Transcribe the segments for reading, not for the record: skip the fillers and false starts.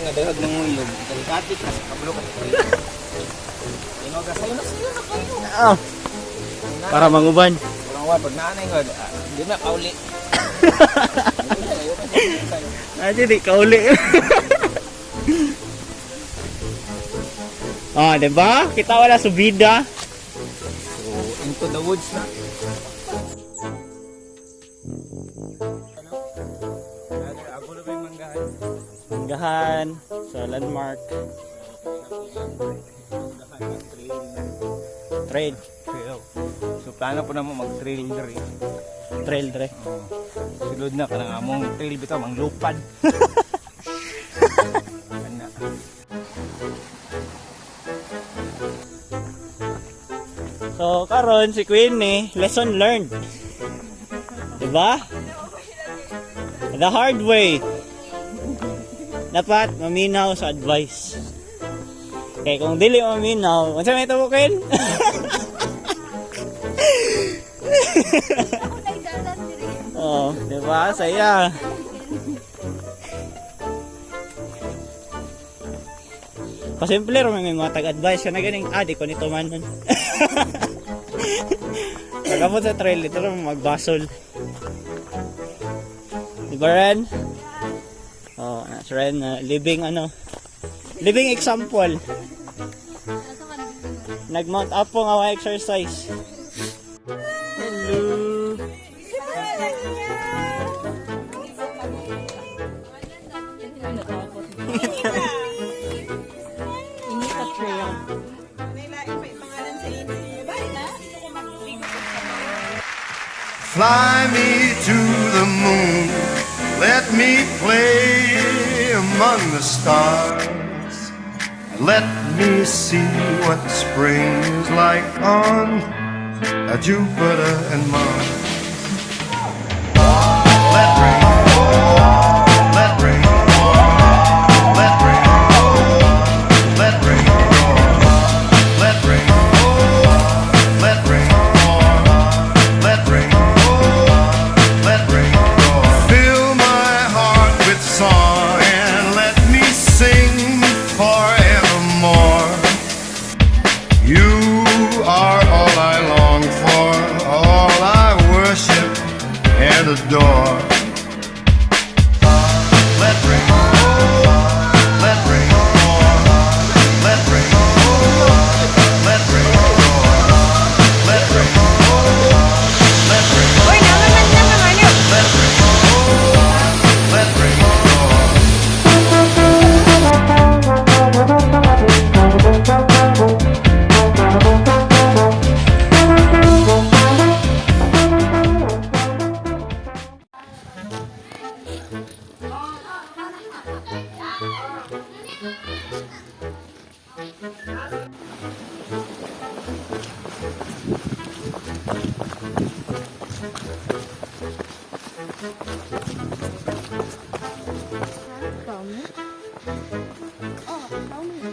nga dagag manguyog, kalikati ka sa kablo ka sa trail. Ingon ka sayo na sayo na kayo. Ah. Para manguban. Kurang wa pag naanay nga, ah, di na kauli. Ah, di kauli. Ah, di ba? Kita wala subida. So, into the woods na. Ano? Ako na ba yung manggahan? Manggahan sa landmark. Manggahan, trail. Trail. Trail. So, plano po na mo mag-trail diri. Trail dre. Oh. Sulod na kanang among trail bitaw manglupad. Ana. So karon si Queenie, lesson learned. Diba? The hard way. Dapat maminaw sa advice. Kay kung dili maminaw, unsa may tubo, Queen? Ako nagdalan diri. Oh, diba? Saya. Pasimple ra may mga tag-advice ka na ganing, ah, di ko nito man nun. Pagkabot sa trail, ito lang magbasol. Di ba, Ren? Oh, si Ren, living ano, living example. Asa man nagdalan? Nag-mount up po nga wa exercise. Hello. Inita Trail. Fly me to the moon. Let me play among the stars. Let me see what spring is like on Jupiter and Mars. Let rain fall, let rain fall, let rain fall, let rain fall, let rain fall, let rain fall, let rain fall, let rain fall. Fill my heart with song and let me sing forevermore. You are all I long for, all I worship and adore. Let rain fall, let rain fall, let rain fall, let rain fall, let rain fall, let rain Uy, naman man naman ano? let rain fall, let rain fall. Kamu? Oh, kamu.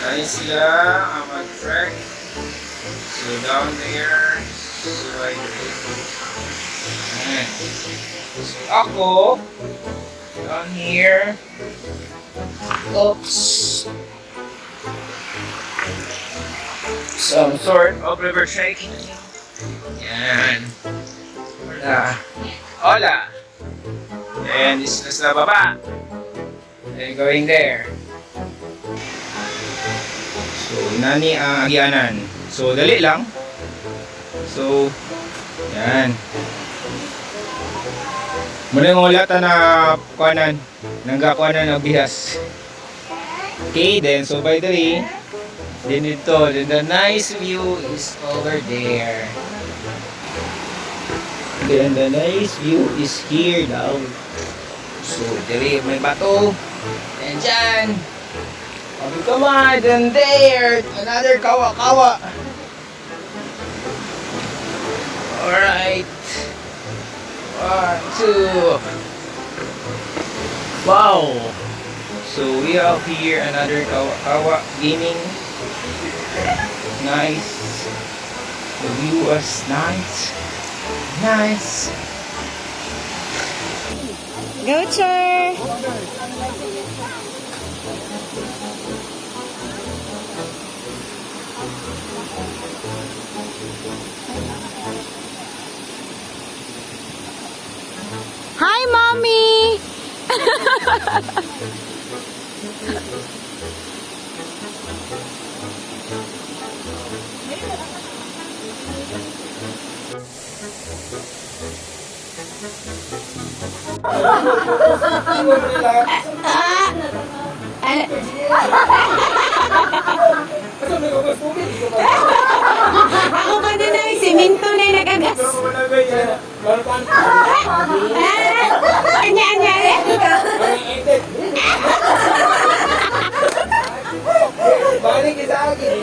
Nice sila ang mag-trek. So down there, so I. So ako, down here. Oops. Some sort of river shaking. Yan. Hola. Hola. And this is sa baba. And going there. So, nani ang agyanan. So, dali lang. So, yan. Muna yung wala ta na kuanan. Nangga kuanan ng bihas. Okay, then, so by the way, then ito, then the nice view is over there. Then the nice view is here daw. So, dali, may bato. And dyan, come on, and there, another kawa-kawa. Alright. One, two. Wow. So we have here another kawa-kawa gaming. Nice. The view was nice. Nice. Go, Cher! Hi, Mommy! Ako pa na na, siminto na yung nagagas. Ah! Anya, anya, anya. Balik sa akin.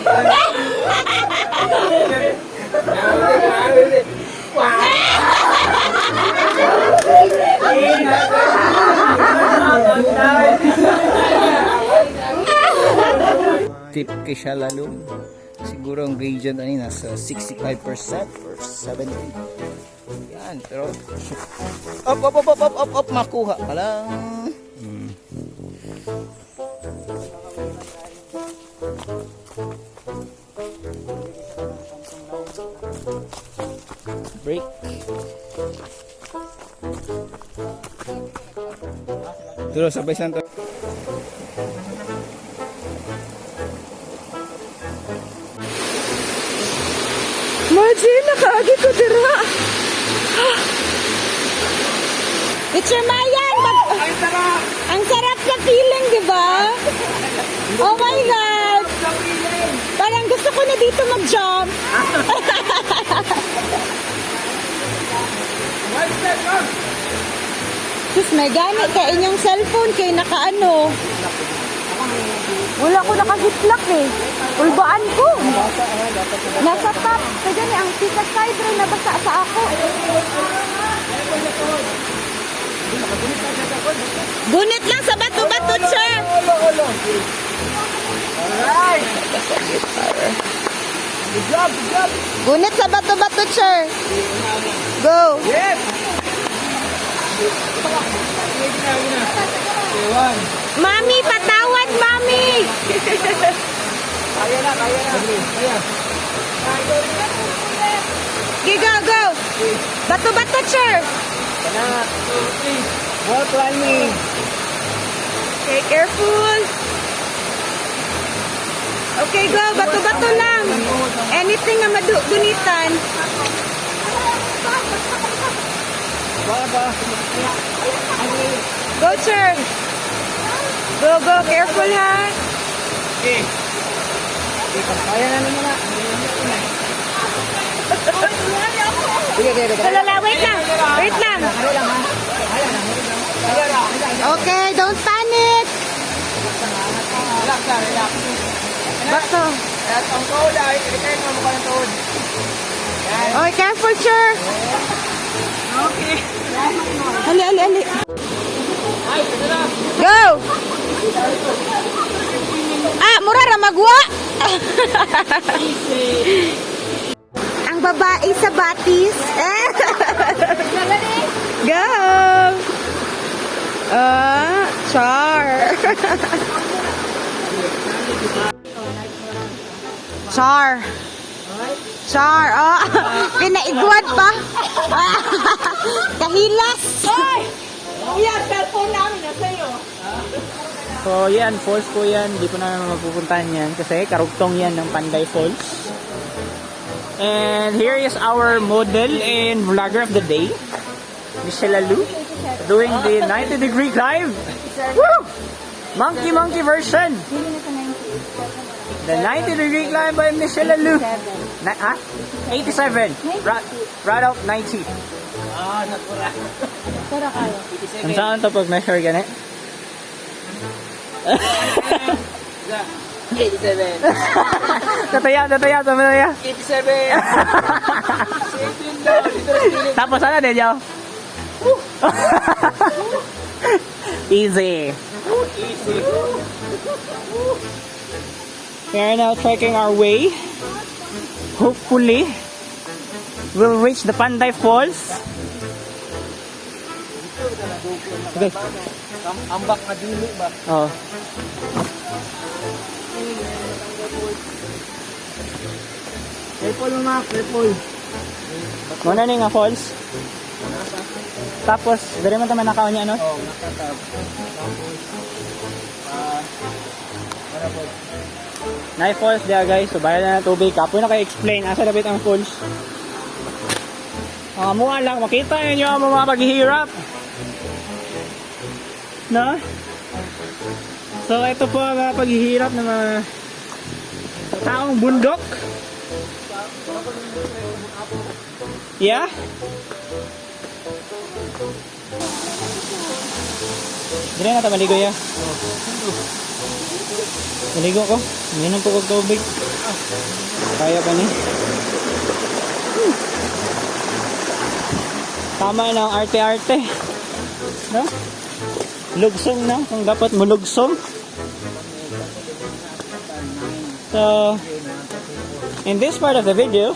Tip kay siya lalo. Siguro ang gradient ani nasa 65% or 70. Yan, pero up, up, up, up, up, up, up, makuha pa lang. Break. Tulo, sabay santo. Margie, nakaagi ko dira. Teacher Mayan, ang sarap sa feeling, di ba? Oh my God! Parang gusto ko na dito mag-jump. Sus, may gamit ka inyong cellphone kay nakaano. Wala ko nakahitlak eh. Ulbaan ko. Nasa top. Kaya ni ang tita side rin nabasa sa ako. Gunit lang sa bato-bato, sir. Gunit sa bato-bato, sir. Go. Yes! Mami, patawad, mami. Kaya na, kaya na. Kaya. Okay, go, go. Bato-bato, sir. Kana, two, three. Wall climbing. Okay, careful. Okay, go. Bato-bato lang. Anything nga madugunitan. Ba, ba. Go, sir. Go, go. Careful, ha. Okay. Kaya na naman na. Sige, sige, sige. Lala, wait lang. Wait lang. Okay, don't panic. Relax lang, relax. Bato. At ang tuhod ay, return mo mukha ng tuhod. Okay, careful, sir. Okay. Ali, ali, ali. Ay, ito na. Go! Ah, mura ra magwa. Ang babae sa batis. Go! Ah, char. Char. Char. Oh, pinaigwad pa. Kahilas. So yan, falls po yan. Hindi po namin mapupuntahan yan kasi karugtong yan ng Panday Falls. And here is our model and vlogger of the day, Michelle Lu, doing the 90-degree climb. Woo! Monkey monkey version. The 90-degree climb by Michelle Lu. Na ah? 87. Right out 90. Ah, nakura. Ang saan to pag measure gani? 87. Tataya, tataya, tataya. 87. 17 daw. Dito na sa gilid. Tapos ano din, yo? Easy. Easy. We are now trekking our way. Hopefully, We'll reach the Panday Falls. Okay. Ambak nga dili ba? Oh. Careful mga, careful. Muna ni nga falls. Tapos, diri man ta manakaw niya, no? Oh, nakatab. Tapos, para po. Naay falls diya, guys. So bayad na ng tubig. Kapoy na kayo explain asa dapit ang falls. Ang amuha lang makita ninyo ang mga paghihirap. No? So ito po ang mga paghihirap ng mga taong bundok. Yeah? Dire na ta maligo ya. Maligo ko. Minom po kog tubig. Kaya pa ni. Tama na ang arte-arte. No? Lugsong na. Kung dapat mulugsong. So, in this part of the video,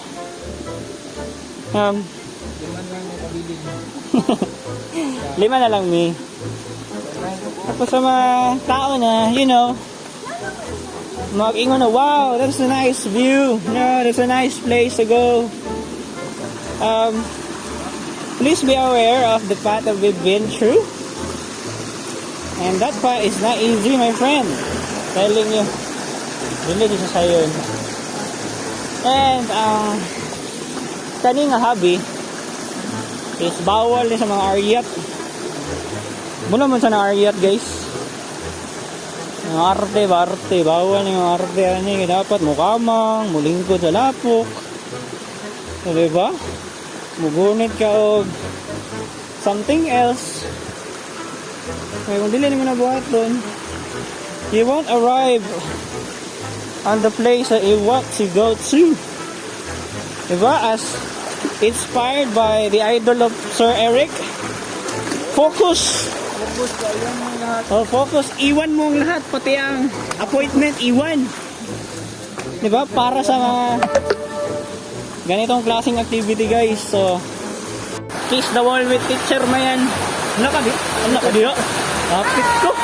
lima na lang mi. Tapos sa mga tao na, mag-ingon na, "Wow, that's a nice view. No, that's a nice place to go." Please be aware of the path that we've been through. And that path is not easy, my friend. Telling you. Dili di siya sayon. And, ang kani nga hobby is bawal ni sa mga aryat. Muna man sa na aryat, guys. Ang arte, ba arte, bawal ni mga arte ani dapat mukamang, mulingkod sa lapok. So, diba? Mugunit ka og something else. Kaya kung dili nimo na buhat doon, you won't arrive on the place that you want to go to. Diba? As inspired by the idol of Sir Eric, focus! Focus ka, iwan mo lahat. Oh, focus. Iwan mo ang lahat, pati ang appointment, iwan. Diba? Para sa mga ganitong klaseng activity, guys. So, kiss the wall with Teacher Mayan. Ano ka di? Ano ka di? Kapit ko.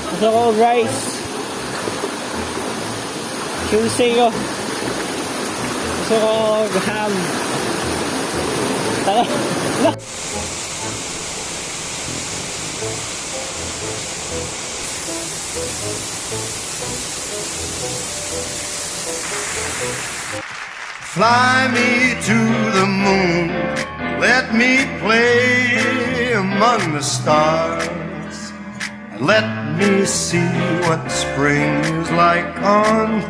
Gusto ko og rice. Tuesday ko. Gusto ko og ham. Tara. Fly me to the moon. Let me play among the stars. And let me see what spring is like on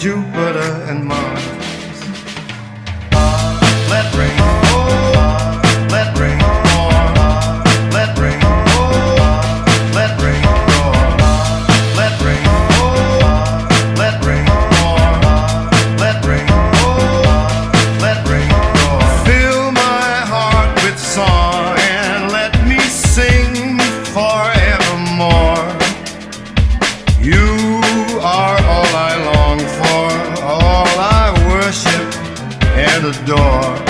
Jupiter and Mars. Let ring, oh, let ring, oh, let ring, oh, let ring, oh, let ring, oh, let ring, oh, let ring, oh, let ring, oh. Fill my heart with song and let me sing forevermore. You are all I long for, all I worship and adore.